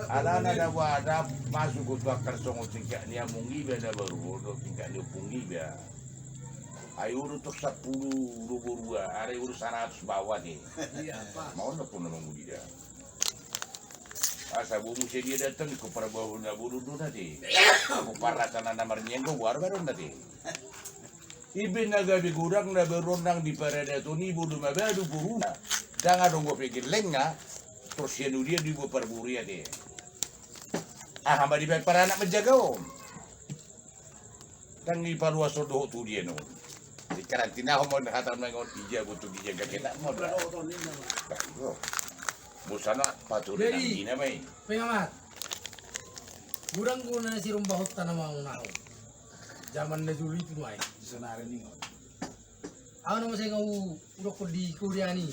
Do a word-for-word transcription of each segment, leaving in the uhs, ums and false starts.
Alana da boha, da masuk tu angka songon tingkat ni among iba na baru on dohot tingkat ni ompung iba. Ai uruk tu sampulu dua boru, alai uruk saratus baoa te. Iya, pas. Maon do pun na manguli da. Asa bo muse dia datang, ingkon parboru na boru do na te. Ingkon parrasa na marnian do, boha do baru na te. Ipe na gabe godang na baru on nang di paradaton i, bodo mabadu boruna. Ndang adong dope gellengna, torus sian udian diboan parboru i ate. Aha ma dibaen paranak manjaga on? Ndang dipaluas on dohot tu udian on. Dikarantinahon ma on, hata ma on, ija butuh ija gagetak ma on. Bosan ma patuduhon. Jadi, nang dina ma i. Pengamat. Godang do na sirumbahonta na mangunahon. Zaman na jolo i tu nuaeng. Sonari ni on. Aha nama sai nga u-, udokkon di kuliah ni.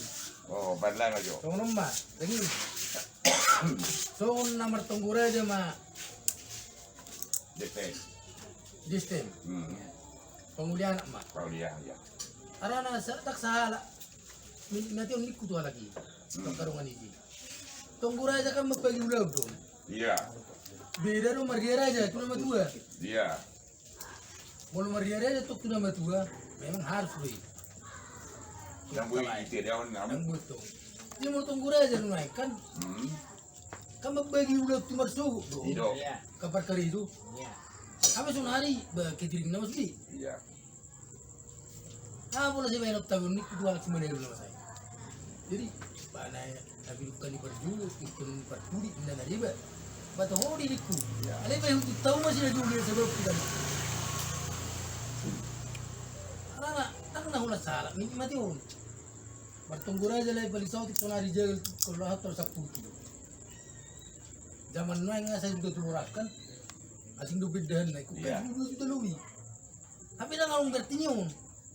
Oh, bandai ma jo. Songon on ma, dengin. Songon na martonggo raja ma. Destem. Destem. Hmm. Panguli anak ma. Panguli anak, ya. Alana sa-, ndang sahalak. Ni-, nanti on ningku tu halak i. Hmm. Pangkarungan i. Tonggo raja kan mambagi ulaon do. Iya. Beda do marria raja tu na matua. Iya. Molo marria raja tong tu na matua, memang harus do i. Ndang boi ite daon namu. Ndang boi tong. Jadi molo tonggo raja do naeng kan. Hmm. Kan mambagi ulaon tu marsogot do. Ido. Iya. Kan parkarejo. Iya. Hape sonari ba catering na masude. Iya. Aha molo sibaenon tabe on ningku tu halak simanelu na masa i. Jadi ba na, na pidungka ni parjolo, pidungka ni parpudi, na na deba. Ba toho di ningku. Iya. Alai ba ihuthon tau ma sina jolo na sabab tu tano. Alana ndang na holan sahalak ni mate on. Martonggo raja alai paling saotik sonari jagal tu kolo lahat tolu sampulu kilo. Zaman nuaeng nga sajuta tolu ratus kan. Asing do pindahan na ikut. Iya. Kan dua juta lobi. Tapi ndang adong berarti ni on.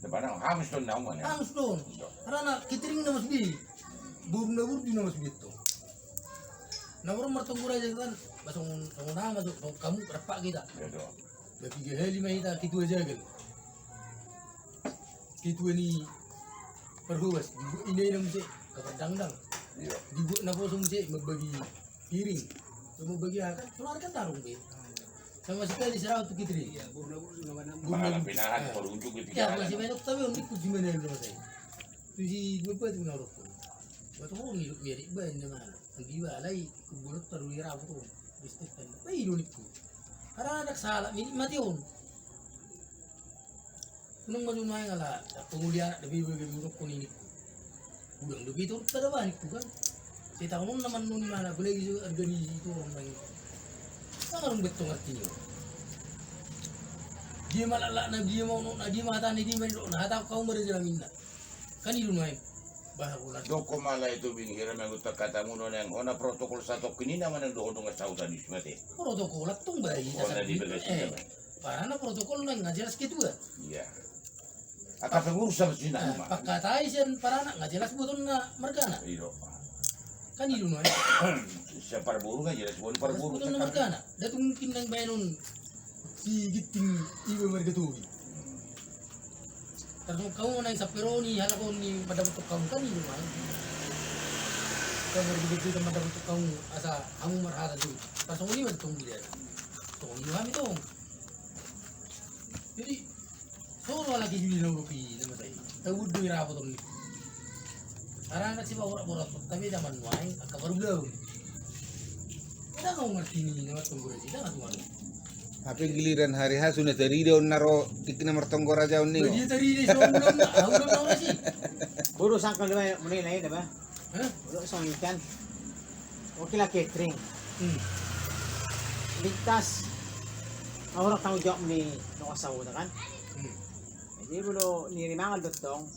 Depan hangus do on na on ya. Hangus do on. Ido. Alana catering na masude. Boru na burju na masude tong. Na boru martonggo raja kan. Ba songon, songon aha ma songon hamu rap hita. Ido. Ba piga hali ma hita ketua jagal. Ketua ni parhobas, dibuat ina-ina muse, kapandangdang. Iya. Dibuat naposo muse, mambagi piring. So mambagi aha kan, sonari kan ndang adong be. Sama sekali saratus tu catering. Iya, boru na burju na manang. Boru na burju. Pahalapinan, ah, parunjuk gitu. Iya, masih banyak tabe on ningku simanelu na masa i. Tu si dua batu na rokok. Batu ho ni dok miari ba ende mana. Anggi ba alai kubulut taru di rabu tu. Bistik kan. Ba ido ningku. Karena ndang sahalak ni mate on. Nunga ma jo nuaeng ala panguli anak dope iba gabe udokkon i ningku. Godang dope i torunta da ba ningku kan. Sai taon on na mannon imana apalagi so arga ni si torong nang i. Ndang adong be tong arti ni on. Dia ma laklakna, dia ma unokna, dia ma hatana, dia ma nidokna, hata hamu ma raja na ninna. Kan i do nuaeng. Bah, ulang. Dok ho ma alai tu bing hira manggutak hatamu do naeng hona protokol satongkin i na manang dohot dongan sahuta ni si mate. Protokol antong ba i. Hona di bagas i. Parana protokol na nga jelas ketua. Iya. Angka pengurus sama sina. Pangkatai sian parana nga jelas buatonna margana. Ido. Kan i do nuaeng. Sian parboru nga jelas buatonna margana. Nda tung mungkin nang baenon si Ginting iba marga Tobing. Tarsongon hamu naeng sampero ni halak on ni mandapothon hamu kan i do nuaeng. Kan margana Tobing kan mandapothon hamu asa hamu marhata do. Tarsongon i ma tong di daerah. Tong i do hami tong. Jadi so do halak i jui na urupi na masa i. Tabuat do i rapoton ni. Arana si paborat-borat tapi zaman nuaeng angka parulaon. Ndang adong arti ni na martonggo raja i, ndang adong. Hape giliran hari H sudah tarida on na ro tingki na martonggo raja on ni. Dia tarida i so ulang na, ah, ulang na ulang si. Boru sangkal da ba, mulai na i da ba. Hah? Boru songon i kan. Oke lah catering. Hmm. Lintas. Orang tanggung jawab ni dongan sahuta kan. Hmm. Jadi molo ni rimangan do tong.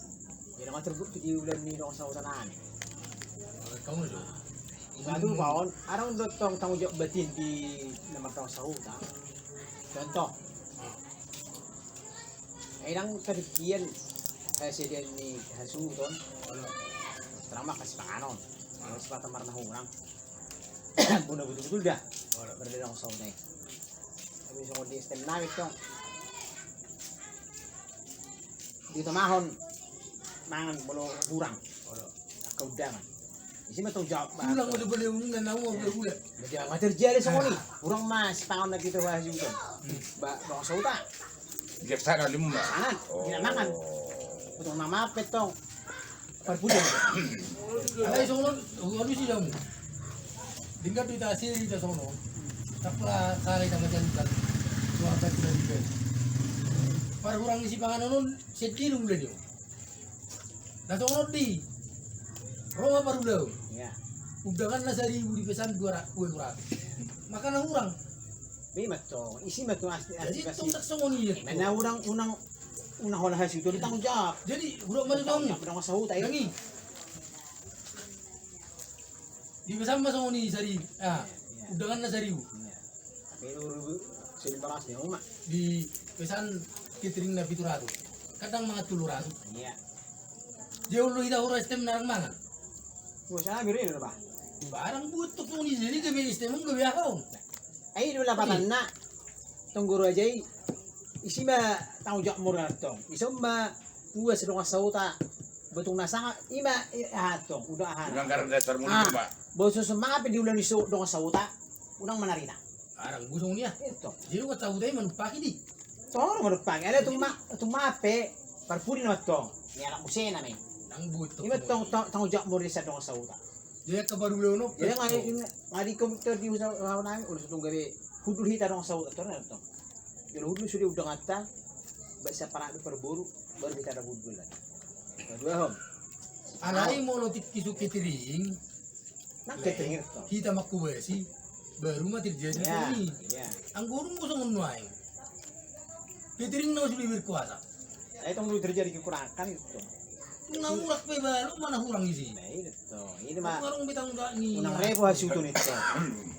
Jadi nga terbukti di ulang ni dongan sahuta nai. Kamu do. Lalu baon, adong do tong tanggung jawab batin di na mardongan sahuta. Contoh. Ai ndang tadingkian hasediaan ni hasuhuton. Terang ma kasi panganon. Sipata marnahunang. Bona betul-betul da. Berdedong sahuta i. Tapi songon di S T M nami tong. Ditamahon mangan molo hurang. Angka undangan. Isi ma tanggung jawab. Ulang udah boleh ulang na uang udah ulang. Jadi amat terjadi songon i. Kurang mas pangan lagi tu bahas juga. Ba dongan sahuta. Bijaksana limu ma. Sangat. Tidak makan. Untuk nama apa tong? Parpudi. Alai songon on, aduh si damu. Denggan tu ita asiri ita songon on. Tak pula salah ita macam kan. Suaka tidak diberi. Parhurang isi panganon on sedih lu mulai dia. Na songon on di. Ro ma parulaon. Iya. Undangan na saribu dipesan dua ratus, dua ratus. Maka na hurang. Be ma tong, isi ma tong asli. Jadi asli tong tak songon i. Mana unang unang unang hola hasil tu tanggung jawab. Jadi hurang mana tong? Tanggung jawab sahuta i. Dipesan ma songon i saribu. Ah, undangan na saribu. Iya. Tapi lu sering balas ya, Mak. Dipesan catering na pitu ratus. Kadang mangan tolu ratus. Iya. Dia ulu hita hura S T M narang mangan. Gua sana beri lu, Pak. Barang butuh pun di sini gabe S T M gabe ahong. Ai dua lapatanna. Tonggo raja i. Isi ma tanggung jawab murah tong. Isi ma puas dongan sahuta. Botung na sanga ima aha tong udah aha. Unang garan dasar mulu, Pak. Boso semangat pe di ulang iso dongan sahuta. Unang manarita. Arang busung nia. Itu. Jadi uang sahuta i manumpaki di. Tong manumpaki. Ada tuma tuma pe parpudi nama tong. Ni anak musena me. Nang butuh. Ima tong tanggung jawab murah sa dongan sahuta. Jadi kabaru leono. Jadi ngadi ngadi komputer di usaha nami udah satu gabe hudul hita dongan sahuta tong. Jolo hudul sude undanganta. Baen sian panak di parboru. Baru hita ada hudul lagi. Alai molo tingki so catering. Nang catering. Hita mangkobasi. Baru ma terjadi songon i. Anggo dung songon nuaeng. Catering na sudah berkuasa. Ai tong terjadi kekurangan itu. Nang urak pe balu mana hurang isi. Nah, ini tuh. Ini mah. Unang repo hasil tu nito.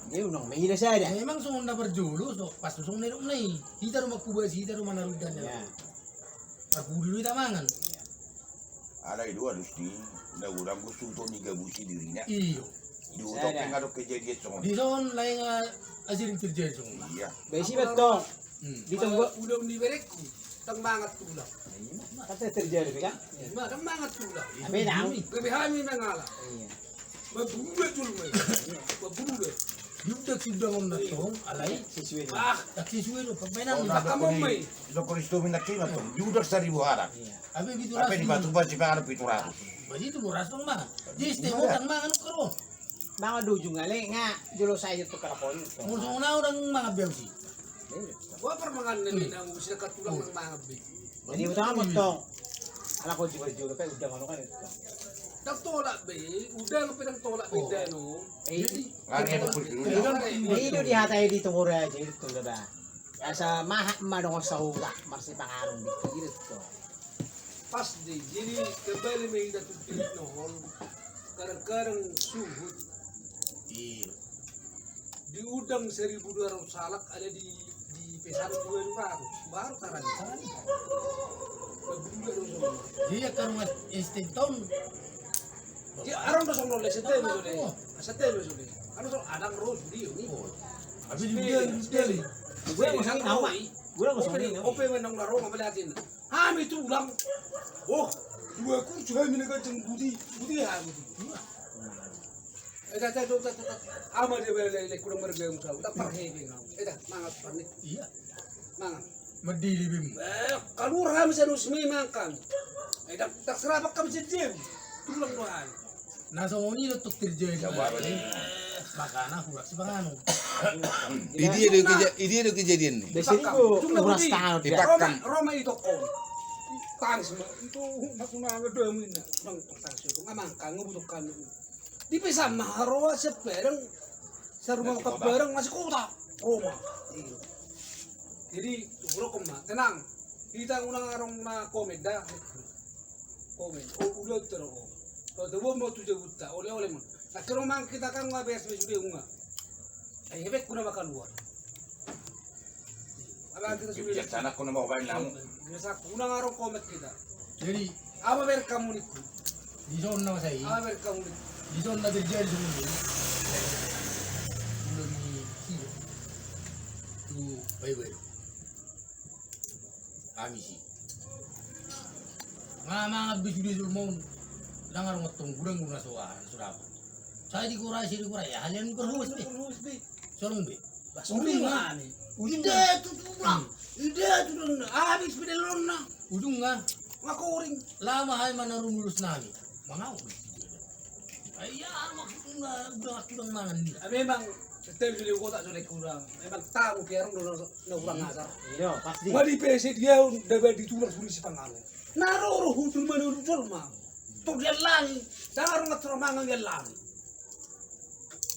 Dia unang maila saja. Memang songon na parjolo so pas songon na idok nai. Hita do mangkobasi, hita do manaruddan. Ya. Parpudi do hita mangan. Alai do alus ni na godang do suhut on digabusi dirina. Iyo. Di utok pe nga do kejadian songon. Di son lae nga asering terjadi songon. Iya. Besi betul. Di tonggo udah ni berekku. Tang mangan tulang. Kan terjadi kan? Ima tang mangan tulang. Tapi nang. Gabe hami mangala. Iya. Mabulu jolma. Mabulu. Diudak si udangon na tong alai. Sesuai. Ah, tak sesuai do pemainan. Among mai. Dokter Istomi na kena tong. Diudak saribu harak. Iya. Abe pitu ratus. Abe di batu basi pangan pitu ratus. Basi tu dua ratus tong mangan. Di S T M tang mangan karo. Mangan do ujung ale nga jolo sae tu kalapon. Molo songon au dang mangan be au si. Gua parmangan na be na usi dekat tulang nang mangan be. Jadi utama tong. Ala ko juga jolo pe udah mano kan itu. Dang tolak be, udah pe dang tolak be dano. Jadi ngari apa pun. Ini do di hatai di tongora aja itu da. Asa maha ma dongan sahuta marsipanganon di kiri to. Pas di jadi kembali ma hita tu pit nohon. Kadang-kadang suhut. Iya. Diudang seribu dua ratus salak ada di di pesan dua ratus baru karang. Iya karung S T tahun. Dia arang do songon le sete me sole. Sete me sole. Anu so adang ro sude ni. Tapi di dia di dia. Gue mau sama nama. Gue mau sama nama. Ope menang daro ngapa liatin. Hami tulang. Oh, dua kursi hami na gajang budi budi hami. Eda ta do ta ta. Ama dia bela le kurang merga musau. Ta parhe be ngau. Eda mangan panik. Iya. Mangan. Medili bim. Eh, kalur hami sanus mi makan. Eda tak serabak kami sejem. Tulang dohan. Na songon i do tok terjadi. Makana hurak si panganon. Idia do kejadian ni. Biasa ni go hurak tangan. Roma i toko. Tangis ma itu. Nang tangis itu ngamangkang ngebutuhkan. Di pe sama haroa sepereng. Sarumah kepereng masih kota. Roma. Jadi hurokon ma tenang. Hita unang arong na komen da. Komen. O udah tero. Kau tebo mau tu jabuta oleh-oleh mon. Akhirnya mang kita kan nggak beres beres dia unga. Ai hebek kuna bakal luar. Abang kita sudah bijaksana kuna mau bain namu. Biasa kuna ngarong komen kita. Jadi apa ber kamu niku? Di son na masai. Apa ber kamu niku? Di son na terjadi semua. Belum ni sih. Tu baik-baik. Amisi. Nga mangan be sude jolma on. Ndang adong tong gudang guna so aha so dapot. Sai dikorai, sai dikorai. Ya, halian berhuas be. Berhuas be. Sorong be. Ujungna. Ujungna. Ide tu tulang. Ide tu tulang. Habis be dalonna. Ujungna. Ngakoring. Lama hai mana rumulus nami. Mangau. Ai ya, maksudna udah, udah mangan dia. Ah, memang, setiap di kota sudah kurang. Memang tamu piarong do na kurang ajar. Iya, pasti. Madi pese dia, dapat ditulang suruh si pangalu. Naro roh hutul mana hutul ma. Tok dia langi. Jangan orang ngatur mangan dia langi.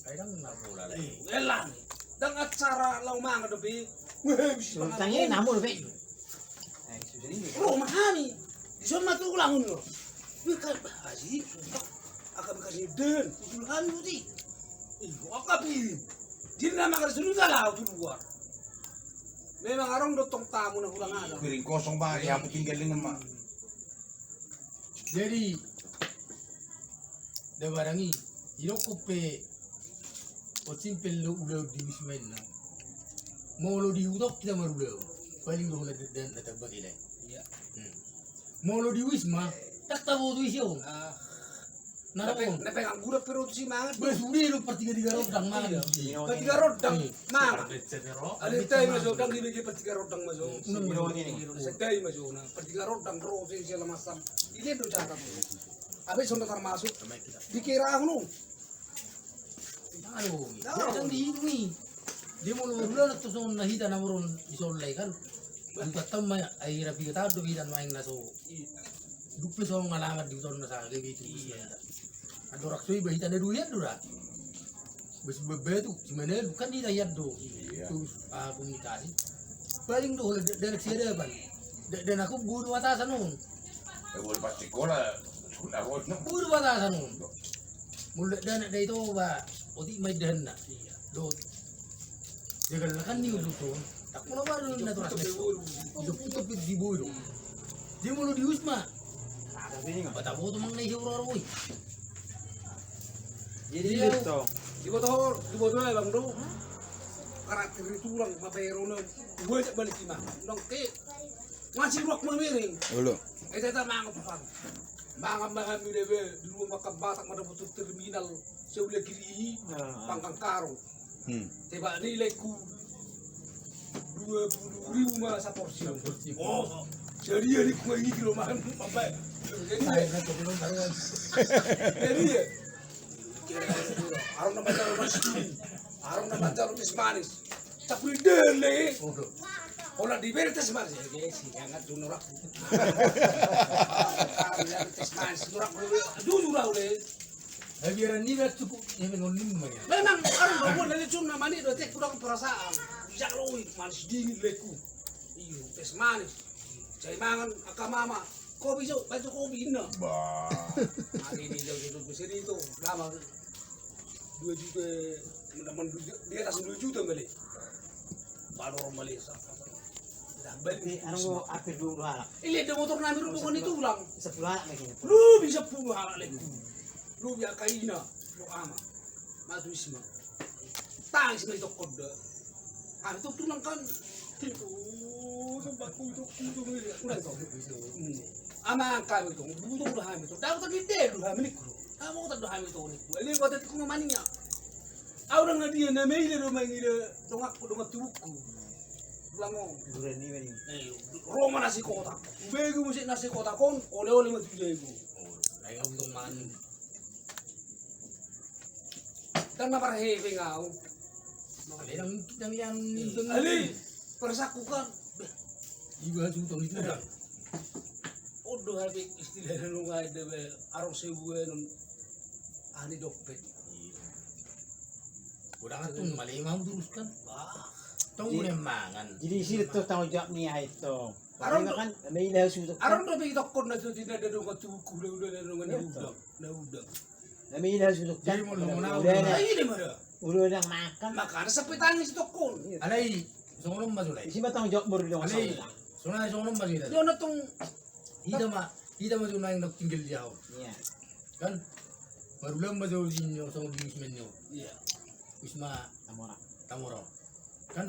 Ai dang na bola lai. Dia langi. Dang acara lau mangan dope. Weh, bisa pangalu. Tangin namu dope. Roh ma hami. Dison ma tulang on. Wih, kan, haji, sumpah. Aka bekas ni den, usul hami uti. Ih, aka pilih. Jadi nama kada sudah lau tu luar. Memang arong do tong tamu na kurang ajar. Piring kosong ba, ya, tinggal ini ma. Jadi, da barang i, idokkon pe, o simpel do ulaon di wisma i na. Molo di huta on hita marulaon, paling do holan da, da, da tamba hela i. Iya. Hmm. Molo di wisma, tak taboto isi on. Ah. Na pe, na pe angguran pe ro tu si mangan. Bes uli do partiga tiga rondang mangan. Iya. Partiga rondang mangan. Ada tai ma jo dang di bege partiga rondang ma jo. Ada tai ma jo na partiga rondang ro si si lamasam. Ini do catat. Abis sonda termasuk. Dikira aku nu. Aduh, dia kan di ini. Dia mau lu dulu anak tuh sonda hita na moron di sollai kan. Bukan tahu ma ai rapi kita do hita main naso. Dupe songon alamat di huta on na sahalai be itu. Iya. Andorang so iba hita na dua ian do ra. Bes bebe tu, si mana lu kan hita ian do. Iya. Terus, ah, komunikasi. Paling do holan da-, danak si adapan. Da-, danak ku boru batasan on. Eh, boru pasti kola, sudah boru. Boru batasan on. Molo da-, danak da ito ba, otik ma indahanna. Iya. Dot. Dia kan, kan ni ujuk tu. Tak pernah baru na tu rasa. Itu putar di boru. Dia molo di wisma. Bata boto mang na isi ura-ura, woi. Jadi, iya, itu. Di boto, di boto ya, Bang, do. Karakter itu orang, apa ya, Rona? Gue cak balik lima. Nang ke, ngasih ruak mamiring. Olo. Eh, tata mangan, Bang. Mangan, mangan, mire, be. Di rumah makan Batak, mana butuh terminal. Sebelah kiri i, ah, pangkang karung. Hmm. Tebak nilaiku dua puluh ribu ma saporsi. Saporsi. Oh, jadi ya, di kuma ini kilo makan, apa? Jadi ya. Jadi ya. Arong na manjalo nasi kuning. Arong na manjalo teh manis. Tapi dele. Waduh. Kalau di beri teh manis, ya, guys, jangan tuh norak. Teh manis, norak, jujur lah, udah. Biar ni lah cukup, ya, memang ni, memang ya. Memang, kan, bawa dari cuma mani, do, tek, kurang perasaan. Bisa kalau, wih, manis dingin, leku. Iyo, teh manis. Saya mangan, aka mama. Kopi, so, baca kopi, inna. Bah. Hari ini, jauh, jauh, jauh, itu, lama. Dua juta, teman-teman, dua juta, di atas dua juta, beli. Baru orang Malaysia. Dah, beli. Ini, anu, hampir dua puluh halak. Ini ada motor nami, rombongan itu ulang. Sepuluh halak lagi. Lu bisa sepuluh halak lagi. Lu bisa kaina, lu ama. Matu isma. Tangis ma itokon da. Ah, itu tulang kan. Itu, itu baku itu, itu, itu. Udah itu. Hmm. Ama angka itu, butuh udah hami itu. Dapat lagi deh, udah hami itu. Kamu tak udah hami itu. Ini buat itu mania. Au dang na dia, na maila do mangida donganku, dongan tubuku. Ulang on. Duren ni mani. Eh, ro ma nasi kotak. Begu musik nasi kotak on, oleh-oleh ma tu jago. Oh, ai au dong mani. Dang na parhepeng au. Ale dang, dang ian, eh, dang ale, persakukan. Iba tu tong itu dang. Odo habis istilah nunga de be arong sebuah nun ani dompet. Iya. Udah kan tung male mau terus kan. Bah. Tong udah mangan. Jadi isi tu tanggung jawab ni ai tu. Arong kan maila sudah. Arong do be itokon na tu tidak ada dongan tubuku, udah, udah ada dongan udang. Na udang. Na maila sudah. Jadi mau, mau, udah, udah makan. Udah makan. Makanya sampai tangis itokon. Alai songon on ma sonai. Isi ma tanggung jawab baru dong. Alai sonai, songon on ma sonai. Dia na tong. Hita ma, hita ma sonai na tinggal di au. Iya. Kan? Baru lama jauh sini songon di wisma ni. Iya. Wisma Tamora. Tamora. Kan?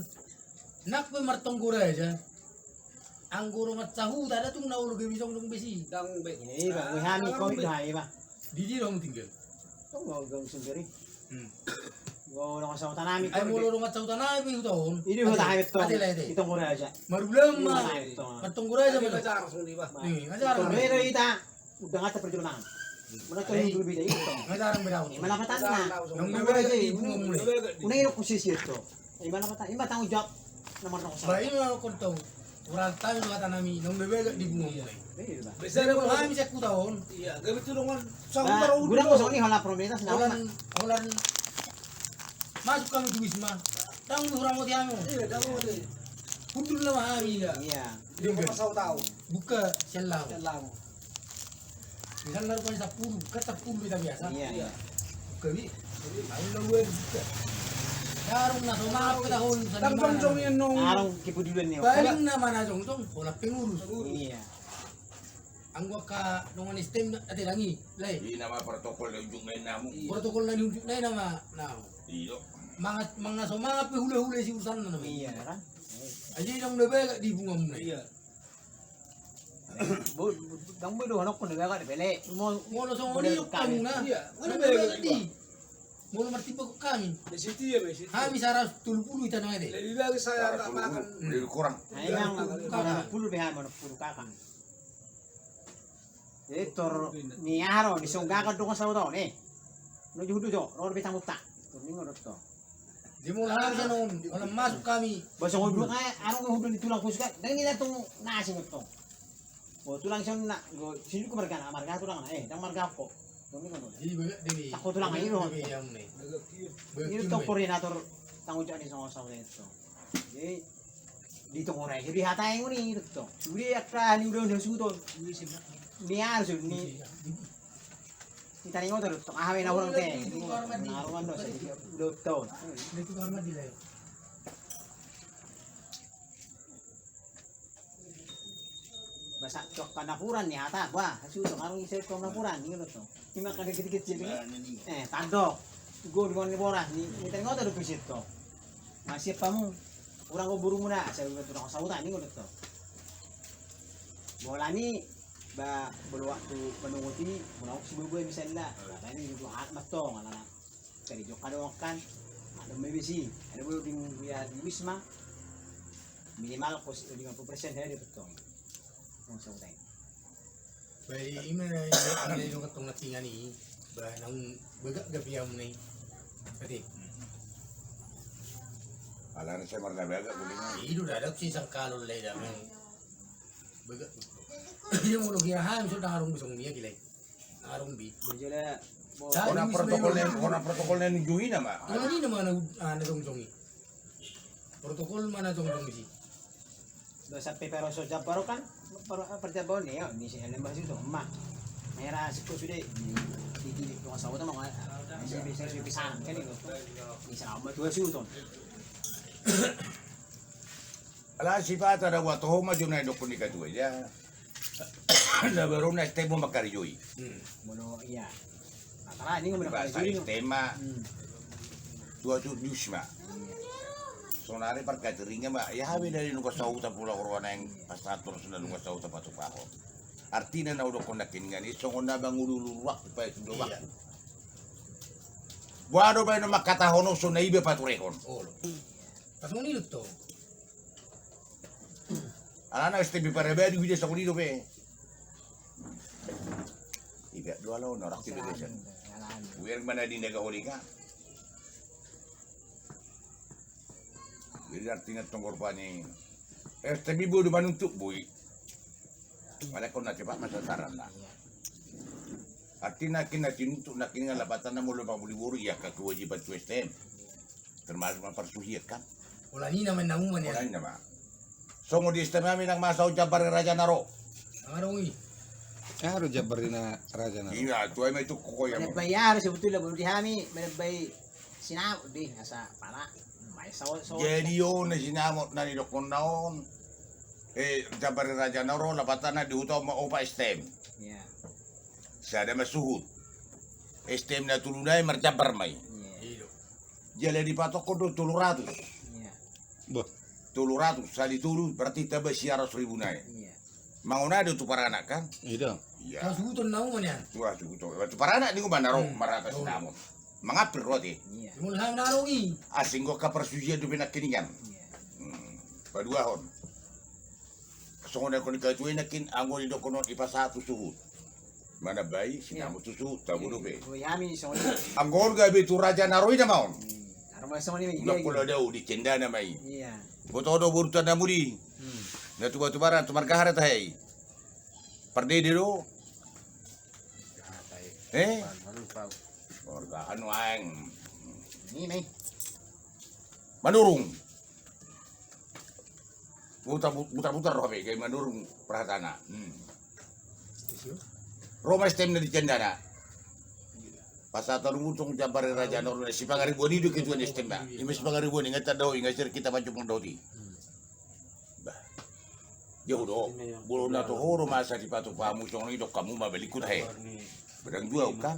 Nak pe martonggo raja. Anggo ro mancahuta da tung na olo gabe songon besi. Dang be. Iya, Bang. Wehani kau itu hai, Bang. Di dia dong tinggal. Tong gau gau sendiri. Hmm. Gau dongan sahuta nami. Ai molo dongan sahuta nami pe huta on. Ini huta hami tong. Ate, ate. Di Tonggo Raja. Marulang ma. Martonggo Raja ma. Ih, ngajar. Torero ita. Udah ngata perjuangan. Mana tong dulu beda itu. Ngajar beda. Mana patanna? Nang beda di bunga mulai. Unai rok kusis itu. Ima na pata, ima tanggung jawab nomor nol satu. Ba ima na kontong. Urang tami do hata nami, nang bebegak di bunga mulai. Iya, Bang. Biasa ada hami sakuta on. Iya, gabe tu dongan sahuta. Gudang kosong ni holan prometas na. Holan, holan masuk hami tu Wisma. Tanggung hurang moti hami. Iya, tanggung moti. Hundul nama hami. Iya. Iya. Dia kok pasal tahu. Buka selau. Selau. Misalna rupani sappulu, kan sappulu hita biasa. Iya, iya. Kebi, ayo lalu aja buka. Arung na so mangap petahon. Tang jongjong ia nong. Arung kepedulian ni. Paling nama na jongjong, holan pengurus. Iya. Anggo angka dongan S T M ate dangi, lai. Di nama protokol na unjuk nai namu. Protokol na unjuk nai nama, namu. Iya. Manga, manga so mangap pe hula-hula si urusan nama. Iya, kan? Aja dong udah bagak di bunga muna. Iya. Bo, bo, dang bo do hanok pun daga de bele. Mo, molo songon i dok kamu na. Iya, mana bele di. Molo martimbo hami. Hami saratus tolu pulu hita na de. Lebih bagus saya tak makan. Lebih kurang. Ai nang onom pulu be hami, onom pulu kakak. Jadi tor ni aha do, ni songgakon dongan sahuta on, eh. Nuju hudu jo, ro be tamu ta. Tor ningo do to. Di mula hami sanon, mula masuk hami. Ba songon dua ngai, anu ngai hudu ni tulang khusus kan, dang ni datang nasi ngetong. Bo tulang son na, go sini ku marga na, marga tulang na, eh, dang marga ko. Dong ni kono. Jadi bagak demi. Tako tulang aja lo. Ini to koordinator tanggung jawab ni songon sahuta itu. Jadi di Tonggo Raja di hata yang ini to. Sude akra ni udah udah suton. Ni harus ni. Hita ni ngotor to. Ah, wena orang te. Naruan do udah to. Ba sahat tu angka napuran ni hata, bah, hasu do, ngarung ise tu napuran ni, ngono to. Ima angka dikit-dikit jadi. Eh, tando. Go di ngoni boras ni, ni tadi ngoto do pisit to. Masih pamu. Urang go burung muna, saya udah tu sahuta ni, ngono to. Bola ni, ba, bolo waktu menunggu ti, menunggu si bubui misalna. Nah, ini itu hak matong, anak-anak. Jadi jokka doang kan, ada M B C, ada boleh di, ya, di Wisma, minimal kos lima puluh persen saya dapat tong. Tong sahuta i. Baik, ima na, ima na, ima na, tong na tingan i, ba, nang bagak gabe amu na i. Berarti. Alana saya pernah bagak, boleh nggak? Itu udah ada sih sangkalo lai damai. Bagak. Dia mau lo kira ham, sudah arung busung dia gila. Arung bi. Hona protokol na, hona protokol na nunjuhi nama. Hona ni nama na, ah, na jongjong i. Protokol ma na jongjong i. Dosa pe peroso jambar kan, per-, perjambar ni, ya, ni si Ellen bahas itu, emak. Merah siku sudah di, di, di, di, dosa utama, si bisa, si bisa, kan itu. Ni sama tuh suton. Ala sipata da ua toho ma jo na didok ni katua i da. Na baru na S T M ma mangkarejoi. Hmm. Molo iya. Antara ini ngomong S T M ma. Hmm. Tua tu di Wisma. Sonari parkateringan ma. Ya habe dari nunga sahuta pula korona yang pas atur sudah nunga sahuta patupahon. Artina na udokkon na keningan i songon na bangululu waktu pa itu do waktu. Boha do baen mangkatahon on so na iba paturehon. Pas songon i do tong. Alana S T B parabadi uida songon i dope. Iba do ala on orang tiba desa. Uer mana di naga holika. Jadi artina tong korban i. S T B boi do manuntuk boi. Mana kau na cepat masa saran na. Artina kina tinuntuk na kini lapatan na molo pabuli boru iya ka kewajiban tu S T M. Termasuk ma parsuhian kan. Ola ni nama namu ma ni. Ola ni nama. Songon di S T M nami nang masa on jambar ni raja na ro. Nang adong i. Aro jambar ni raja na ro. Iya, tu ai ma itu kokoya. Ada bayar sebetulnya baru di hami, ada bay sinamot di asa pala. Jadi on na sinamot na nidokkon na on. Eh, jambar ni raja na ro lapatan na di huta ma opa S T M. Iya. Sada ma suhut. S T M na tolu nai marjambar ma i. Iya. Jala dipatokkon do tolu ratus. Iya. Bah. Tolu ratus sali tolu berarti tamba sia ratus ribu nai. Iya. Mangonade tu paranak kan? Iya. Iya. Hasuhuton na umum nian. Tu hasuhuton. Tu paranak ni umum na ro marata sinamot. Mangampir ro ate. Iya. Mula na ro i. Asing gok ka parsujian dope nangkiningan. Iya. Hmm. Paduahon. Songon na didok ni hatuaon nangkin, anggo didok on ipasahat tu suhut. Manambai sinamot tu suhut, tabo dope. Anggo on gabe tu raja na ro i nama on. Iya. Unang pola dao di cendana ma i. Iya. Boto do boruta na mudi. Hmm. Na tu Batubaran, tu marga aha ra tahe i. Pardede do. Eh? Marga anu aeng. Manurung. Putar-putar ro hape, gabe Manurung parhatana. Hmm. Ro ma S T M na di cendana. Pasahat hamu tong jambar ni raja na ro na Sipangaribuan i do ketua ni S T M na. Ima Sipangaribuan i, ingat tanda ho, ingat sir kita pancung mandoti. Bah. Dia udo, bolo na toho do masa dipatupa hamu songon i, dok hamu ma balingku tahe. Badang dua kan.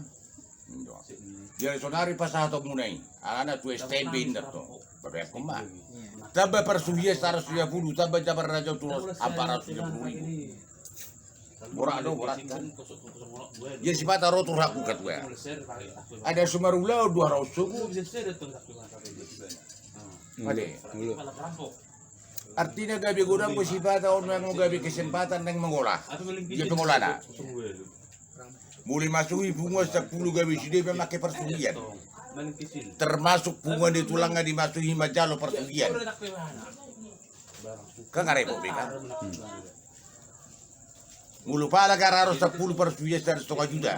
Jadi sonari pasahaton muna i, alana tu S T M be indat do. Babeakkon ma. Tamba parsuhian saratus lima pulu, tamba jambar raja tu los, ampat ratus lima pulu ribu. Borat do, borat kan. Ia sipata ro tu rohangku hatua. Ada sumarulaon dua ratus suku. Mate. Artina gabe godang do sipata on, naeng gabe kesempatan naeng mangola. Dia pengolana. Molo dimasuhi punguan sampulu gabe sude pe make parsuhian. Termasuk punguan di tulang na dimasuhi manjalo parsuhian. Kan nga repot be kan. Molo pala gabe ro sampulu parsuhian sada setengah juta.